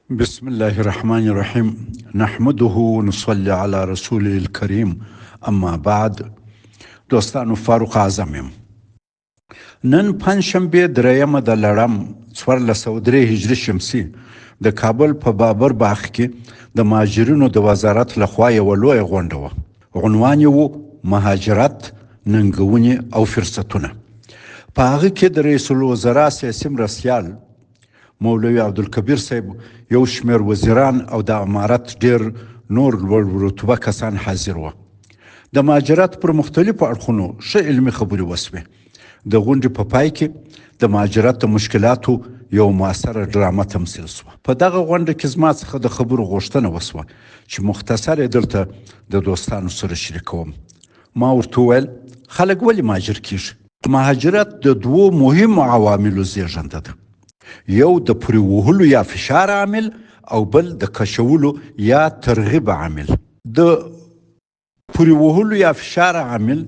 بسم الله الرحمن الرحیم نحمده ونصلي على رسوله الكريم اما بعد. دوستانو، فاروق اعظم یم. نن پنجشنبه درېیمه د لړم 1403 هجري شمسي د کابل په بابر باغ کې د مهاجرینو د وزارت لخوا یوه لویه غونډه وه. عنوان یې و مهاجرت، ننګونې او فرصتونه. په هغه کې د رئیس الوزرا سیاسي مرستیال مولوي عبدالکبیر صاحب، یو شمېر وزیران او د امارت ډېر نور لوړ رتبه کسان حاضر وه. د مهاجرت پر مختلفو اړخونو ښه علمي خبرې وشوې. د غونډې په پای کې د مهاجرت د مشکلاتو یو موثره ډرامه تمثیل شوه. په دغه غونډه کې زما څخه د خبرو غوښتنه وشوه چې مختصر یې دلته د دوستانو سره شریکوم. ما ورته وویل، خلک ولې مهاجر کیږي؟ مهاجرت د دوو مهمو عواملو زیږنده ده، یو د پورې وهلو یا فشار عامل او بل د کشولو یا ترغیب عامل. د پورې وهلو یا فشار عامل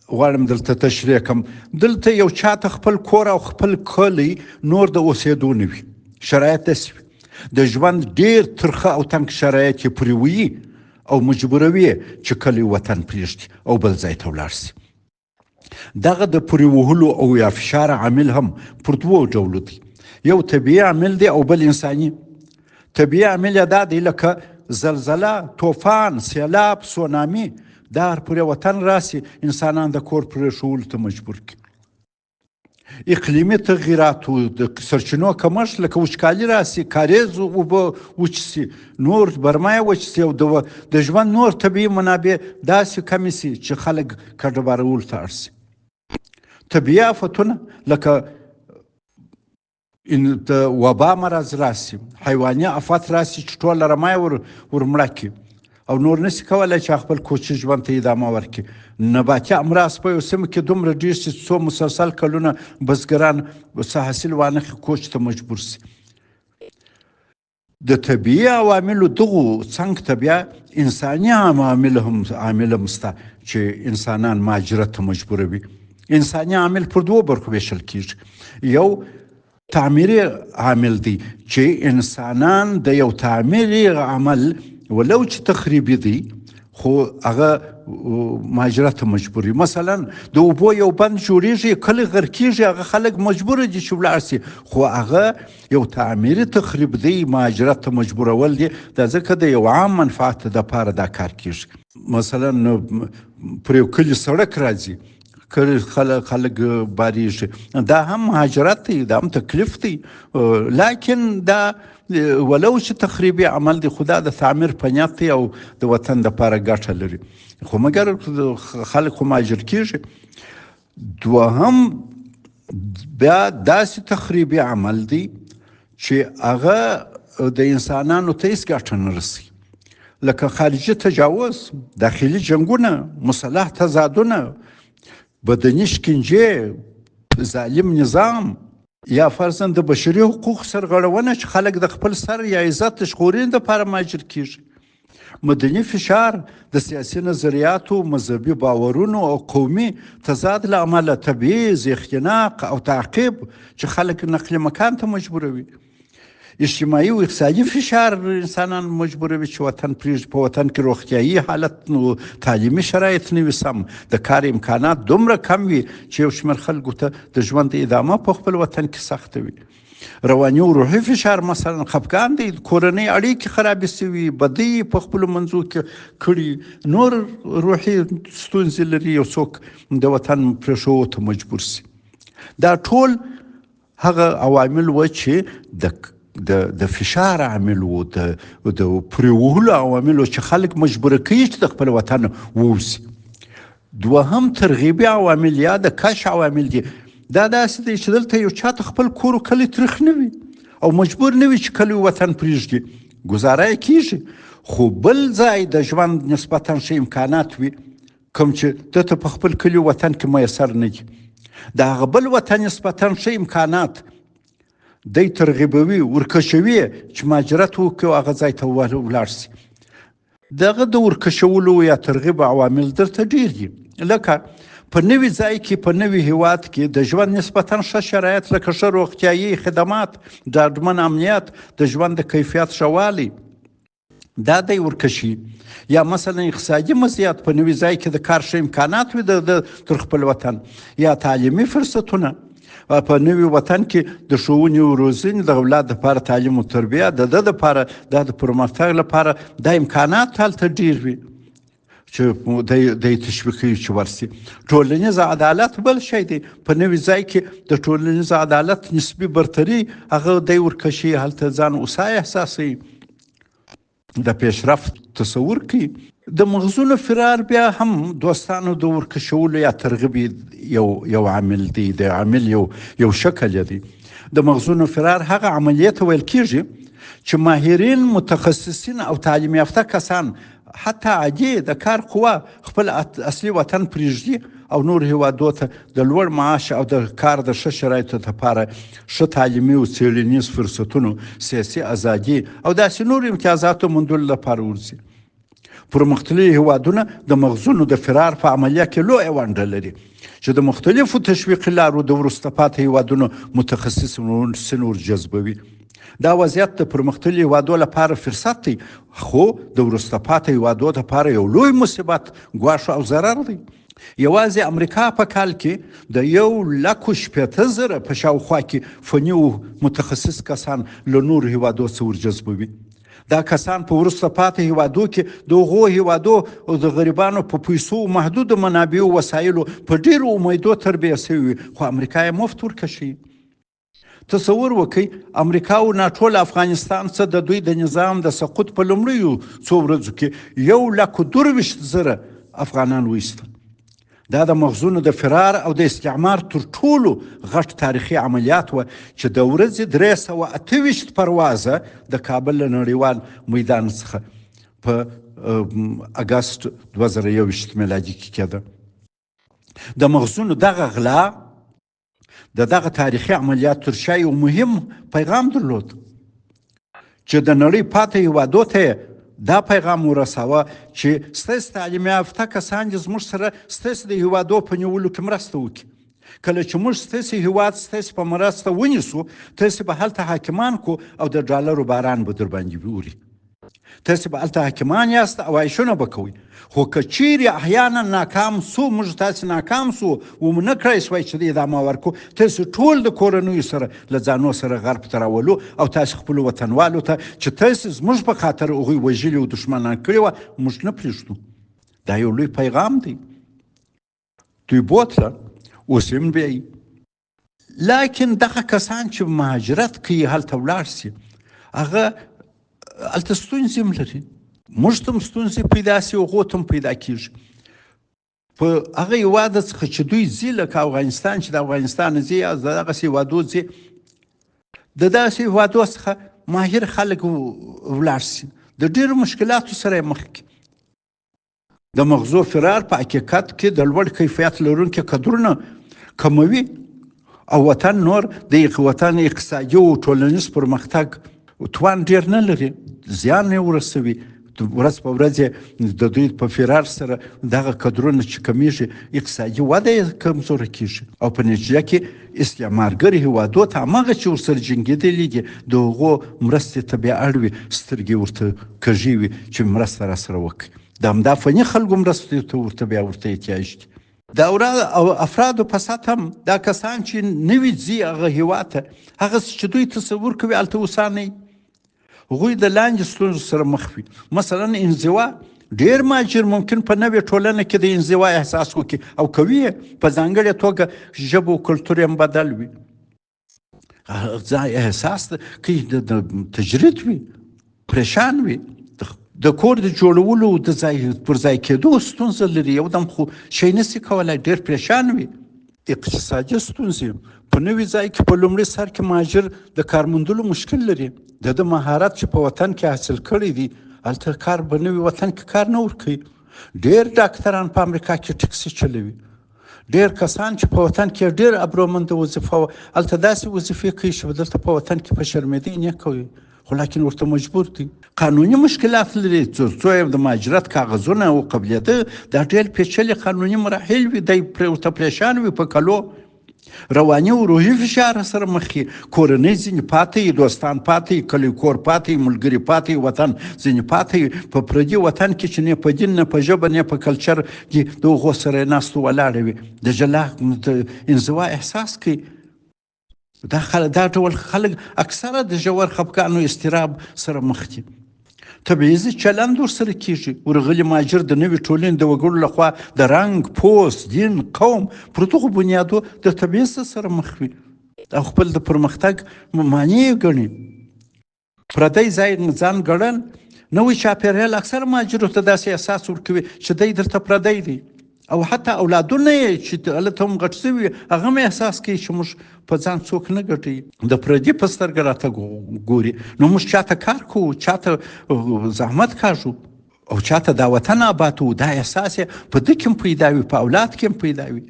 غواړم دلته تشریح کړم. دلته یو چاته خپل کور او خپل کلی نور د اوسېدو نه وي، شرایط داسې وي، د ژوند ډېر ترخه او تنګ شرایط یې پورې وي او مجبوروي چې کلی وطن پرېږدي او بل ځای ته ولاړ شي. دغه د پورې وهلو او یا فشار عامل هم پر دوو ډولو دی، یو طبیعي عامل دی او بل انساني. طبیعي عامل یې دا دی لکه زلزله، طوفان، سیلاب، سونامي، دا پر وطن راسي، انسانان د کور پرېښولو ته مجبور کړي. اقلیمي تغیراتو، د سرچینو کمښت لکه وچکالي راسي، کاریز اوبه وچ سي، نور برمه یې وچ سي او د ژوند نور طبیعي منابع داسې کمې سي چې خلک کډه بارولو ته اړ سي. طبیعي آفتونه لکه د وبا مرض راسي، حیواني آفت راسي چې ټوله رمه یې ورمړه کړي او نور نشي کولی چې خپل کوچي ژوند ته ادامه ورکړي. نباتي امراض په یو سیمه کې دومره ډېر شي چې څو مسلسل کلونه بزګران څه حاصل وانخلي، کوچ ته مجبور شي. د طبیعي عواملو دغو څنګ ته بیا انساني عوامل هم عامل هم شته چې انسانان مهاجرت ته مجبوروي. انساني عامل پر دوو برخو ویشل کیږي. یو تعمیري عامل دی چې انسانان د یو تعمیري عمل ولو چې تخریبي دی خو هغه مهاجرت ته مجبور وي. مثلا د اوبو یو بند جوړیږي، کلی غرقیږي، هغه خلک مجبور دي چې ولاړ شي، خو هغه یو تعمیري تخریب دی، مهاجرت ته مجبورول دي. دا ځکه د یو عام منفعت دپاره دا کار کیږي. مثلا پر یو کلي سړک راځي، کلی خلک باریږي، دا هم مهاجرت دی، دا هم تکلیف دی، لکن دا ولو چې تخریبي عمل دی خو دا د تعمیر په نیت دی او د وطن دپاره ګټه لري، خو مګر خلک خو مهاجر کیږي. دوهم بیا داسې تخریبي عمل دی چې هغه د انسانانو ته هیڅ ګټه نه رسوي، لکه خارجي تجاوز، داخلي جنګونه، مسلح تضادونه، بدني شکنجې، ظالم نظام، یا فرضاً د بشري حقوق سرغړونه چې خلک د خپل سر یا عزت د ژغورنې دپاره مهاجر کیږي، مدني فشار، د سیاسي نظریاتو، مذهبي باورونو او قومي تضاد له امله تبعیض، اختناق او تعقیب چې خلک نقل مکان ته مجبوروي، اجتماعي او اقتصادي فشار انسانان مجبوروي چې وطن پرېږدي، په وطن کې روغتیایي حالت نو تعلیمي شرایط نه وي سم، د کار امکانات دومره کم وي چې یو شمېر خلکو ته د ژوند ادامه په خپل وطن کې سخته وي. رواني او روحي فشار مثلا خفګان دی، کورنۍ اړیکې خرابې سوي، بدۍ په خپلو منځو کې کړي، نور روحي ستونزې لري، یو څوک د وطن پرېښودو ته مجبور سي. دا ټول هغه عوامل و چې د فشار عامل و، د پورې وهلو عوامل و چې خلک مجبور کوي چې د خپل وطن ووځي. دوهم ترغیبي عوامل یا د کش عوامل دي. دا داسې دی چې دلته یو چاته خپل کور او کلی تریخ نه وي او مجبور نه وي چې کلی وطن پرېږدي، ګزاره یې کېږي، خو بل ځای د ژوند نسبتا ښه امکانات وي کوم چې ده ته په خپل کلي وطن کې میسر نه دي. د هغه بل وطن نسبتا ښه امکانات دی ترغیبوي، ورکشوي چې مهاجرت وکړي او هغه ځای ته ولاړ شي. دغه د ورکشولو یا ترغیب عوامل درته ډېر دي، لکه په نوي ځای کې، په نوي هیواد کې د ژوند نسبتا ښه شرایط لکه ښه روغتیايي خدمات، ډاډمن امنیت، د ژوند د کیفیت ښه والی، دا دی ورکشي. یا مثلا اقتصادي مزیت، په نوي ځای کې د کار ښه امکانات وي د تر خپل وطن، یا تعلیمي فرصتونه په نوي وطن کې د ښوونې او روزنې، د اولاد لپاره تعلیم او تربیه، د ده لپاره دا د پرمختګ لپاره دا امکانات هلته ډیر وي چې دی تشویقوي چې ورسي. ټولنیز عدالت بل شی دی، په نوي ځای کې د ټولنیز عدالت نسبي برتري هغه دی ورکشي، هلته ځان اوسا احساسوي، د پیشرفت تصور کوي. د مغزونو فرار بیا هم دوستانو د ورکشولو یا ترغیب یو عامل دی، د عامل یو شکل دی. د مغزونو فرار هغه عملیه ته ویل کیږي چې ماهرین، متخصصین او تعلیم یافته کسان، حتی عادي د کار قوه، خپل اصلي وطن پرېږدي او نور هیوادو ته د لوړ معاش او د کار د ښه شرایطو لپاره، ښه تعلیمي او څېړنیز فرصتونو، سیاسي ازادي او داسې نور امتیازاتو موندلو لپاره ورځي. پرمختللي هیوادونه د مغزونو د فرار په عملیه کې لویه ونډه لري چې د مختلفو تشویقي لارو د وروسته پاتې هیوادونو متخصصین ورجذبوي. دا وضعیت د پرمختللي هیوادو لپاره فرصت دی، خو د وروسته پاتې هیوادو لپاره یو لوی مصیبت، ګواښ او ضرر دی. یوازې امریکا په کال کې د 160,000 په شاوخوا کې فني او متخصص کسان له نورو هیوادو څخه ورجذبوي. دا کسان په وروسته پاتې هیوادو کې د هغو هیوادو او د غریبانو په پیسو، محدودو منابعو، وسایلو په ډیرو امیدو تربیه شوي وي، خو امریکا یې مفت ورکشي. تصور وکړئ، امریکا او ناټو له افغانستان څخه د دوی د نظام د سقوط په لومړیو څو ورځو کې 123,000 افغانان وایستل. دا د مغزونو د فرار او د استعمار تر ټولو غټ تاریخي عملیات و چې د ورځې 328 پروازه د کابل له نړیوال میدان څخه په اګست 2021 میلادي کې کېده. د مغزونو دغه غلا د دغه تاریخي عملیات تر شا یو مهم پیغام درلود چې د نړۍ پاتې هیوادو ته دا پیغام ورساوه چې ستاسو تعلیم یافته کسان دې زموږ سره ستاسو د هیوادو په نیولو کې مرسته وکړي. کله چې موږ ستاسو هیواد ستاسو په مرسته ونیسو، تاسو به هلته حاکمان کو او د ډالرو باران به در باندې ووري. تاسو به هلته حاکمان یاست او عیشونه به کوئ. خو که چیرې احیانا ناکام سو، موږ تاسو ناکام سو و مو نه کړای سوای چې ادامه ورکړو، تاسو ټول د کورنیو سره له ځانو سره غرب ته راولو او تاسو خپلو وطنوالو ته چې تاسو زموږ په خاطر هغوی وژلي او دښمنان کړي وه، موږ نه پرېږدو. دا یو لوی پیغام دی. دوی بوتله، اوس یې هم بیایي. لکن دغه کسان چې مهاجرت کوي، هلته ولاړ سي، هغه هلته ستونزې هم لري. موږ ته هم ستونزې پیدا سي، هغو ته هم پیدا کېږي. په هغه هېواد څخه چې دوی ځي، لکه افغانستان، چې د افغانستان ځي یا د دغسې هېوادو ځي، د داسې هېوادو څخه ماهر خلک ولاړ سي، د ډېرو مشکلاتو سره یې مخ کړي. د مغزو فرار په حقیقت کې د لوړ کیفیت لرونکي کدرونه کموي او وطن نور د وطن اقتصادي او ټولنیز پرمختګ توان ډیر نه لري، زیان یې ورسوي. ورځ په ورځ د دوی په فرار سره دغه کدرونه چې کمیږي، اقتصادي وده یې کمزوره کیږي او په نتیجه کې استعمارګر هیوادو ته هماغه چې ورسره جنګېدلي دي، د هغو مرستې ته بیا اړ وي، سترګې ورته کږې وي چې مرسته راسره وکړي. د همدا فني خلکو مرستې ته ورته بیا ورته احتیاج دي. د او افرادو په سطح هم دا کسان چې نوي ځي هغه هیواد ته، هغه چې دوی تصور کوي هلته اوسانه، هغوی د لاندې ستونزو سره مخ وي. مثلا انزوا. ډیر مهاجر ممکن په نوې ټولنه کې د انزوا احساس وکړي او کوي، په ځانګړې توګه ژبه او کلتور یې بدل وي، ځای احساس کوي، د تجرید وي، پریشان وي، د کور د جوړولو د ځای پر ځای کېدو ستونزه لري، یو دم خو شی نشي کولای، ډېر پریشان وي. اقتصادي ستونزې. په نوي ځای کې په لومړي سر کې مهاجر د کار موندلو مشکل لري. د ده مهارت چې په وطن کې حاصل کړی دی، هلته کار په نوي وطن کې کار نه ورکوي. ډېر ډاکتران په امریکا کې ټکسي چلوي. ډېر کسان چې په وطن کې ډېر ابرومنده وظیفه وه، هلته داسې وظیفې کوي چې دلته په وطن کې په شرمېدۍ نه کوي. خو لاکن ورته مجبور دی. قانوني مشکلات لري، تر څو یې د مهاجرت کاغذونه وقبلېده، دا ډېر پېچلي قانوني مراحل وي، دی پرې ورته پرېشان وي په کلو. رواني او روحي فشار سره مخ وي، کورنۍ ځینې پاتې وي، دوستان پاتې وي، کلی کور پاتې وي، ملګري پاتې وي، وطن ځینې پاتې وي. په پردي وطن کې چې نه په دین، نه په ژبه، نه په کلچر دي، د هغو سره یې ناستو ولاړه وي، د جلا د انزوا احساس کوي. دا خلک، دا ډول خلک اکثره د ژور خپګان او اضطراب سره مخ دي. تبعیضي چلند ورسره کیږي. ورغلي مهاجر د نوې ټولنې د وګړو لخوا د رنګ، پوست، دین، قوم پر دغو بنیادو د تبعیض سره مخ وي او خپل د پرمختګ معنی یې ګڼي. پردی ځای ځان ګڼل، نوی چاپېریال اکثره مهاجرو ته داسې احساس ورکوي چې دی درته پردی دی او حتی اولادونه یې چې هلته هم غټ شوي هغه هم احساس کوي چې موږ په ځان څوک نه ګټي، د پردي په سترګه راته ګوري، نو موږ چاته کار کوو، چاته زحمت کاږو او چاته دا وطن آبادوو، دا احساس یې په ده کې هم پیدا وي، په اولاد کې هم پیدا وي.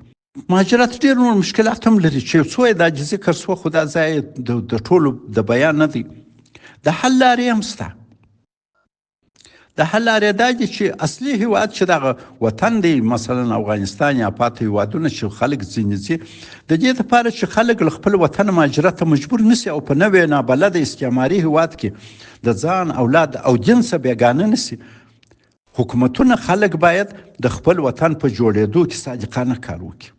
مهاجرت ډېر نور مشکلات هم لري چې یو څو یې دا ذکر شوه، خو دا ځای د ټولو د بیان نه دی. د حل لارې هم شته. د حل لارې دا دي چې اصلي هیواد چې دغه وطن دی، مثلا افغانستان یا پاتې هیوادونه چې خلک ځینې ځي، د دې لپاره چې خلک له خپل وطن مهاجرت ته مجبور نه شي او په نوې نابلده استعماري هیواد کې د ځان، اولاد او دین څخه بېګانه نه شي، حکومتونه خلک باید د خپل وطن په جوړېدو کې صادقانه کار وکړي.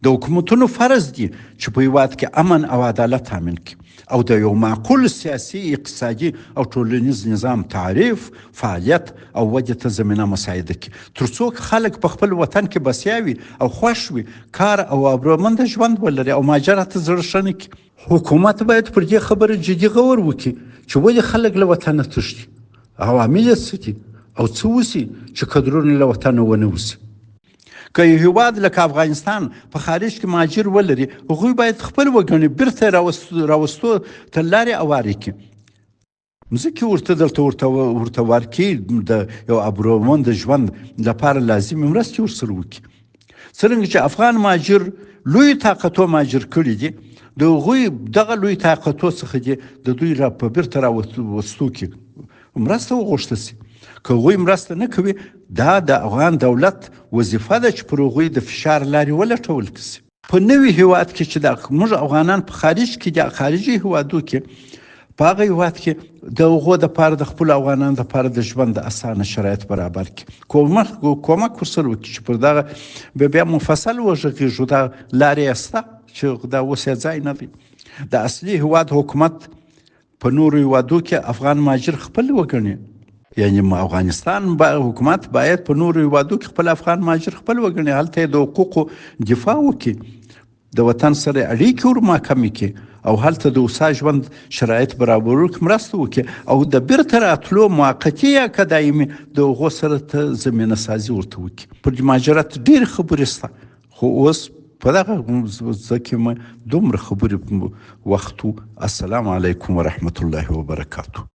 د حکومتونو فرض دي چې په هیواد کې امن او عدالت تامین کړي او د یو معقول سیاسي، اقتصادي او ټولنیز نظام تعریف، فعالیت او ودې ته زمینه مساعده کړي، ترڅو خلک په خپل وطن کې بسیا وي او خوښ وي، کار او ابرومند ژوند ولري او مهاجرت ته زړه ښه نه کړي. حکومت باید پر دې خبره جدي غور وکړي چې ولې خلک له وطنه تښتي، عوامل یې څه دي او څه وشي چې کدرونه له وطنه ونه وځي. که یو هیواد لکه افغانستان په خارج کې مهاجر ولري، هغوی باید خپل وګڼي، بیرته راوستو ته لارې اوارې کړي، مځکې ورته دلته ورته ورته ورکړي، د یو ابرومند ژوند لپاره لازمې مرستې ورسره وکړي. څرنګه چې افغان مهاجر لوی طاقتو مهاجر کړي دي، د هغوی دغه لوی طاقتو څخه دې د دوی را په بیرته راوستو کې مرسته وغوښتل شي. که هغوی مرسته نه کوي، دا د افغان دولت وظیفه ده چې پر هغوی د فشار لارې ولټول شي. په نوي هیواد کې چې دا موږ افغانان په خارج کې دي، خارجي هیوادو کې، په هغه هیواد کې د هغو دپاره، د خپلو افغانانو دپاره د ژوند اسانه شرایط برابر کړي، کومک ورسره وکړي چې پر دغه به بیا مفصل وغږېږو. دا لارې یې شته چې دا اوس یې ځای نه دی. د اصلي هیواد حکومت په نورو هیوادو کې افغان مهاجر خپل وګڼي، یعنی افغانستان حکومت باید په نورو هیوادو کې خپل افغان مهاجر خپل وګڼي، هلته یې د حقوقو دفاع وکړي، د وطن سره اړیکې ور محکمې کړي او هلته د هوسا ژوند شرایط برابرولو کې مرسته وکړي او د بیرته راتلو موقتي یا که دایمي د هغو سره ته زمینه سازي ورته وکړي. پر مهاجرت ډېرې خبرې شته، خو اوس په دغه ځای کې مې دومره خبرې وخت و. السلام علیکم ورحمت الله وبرکاته.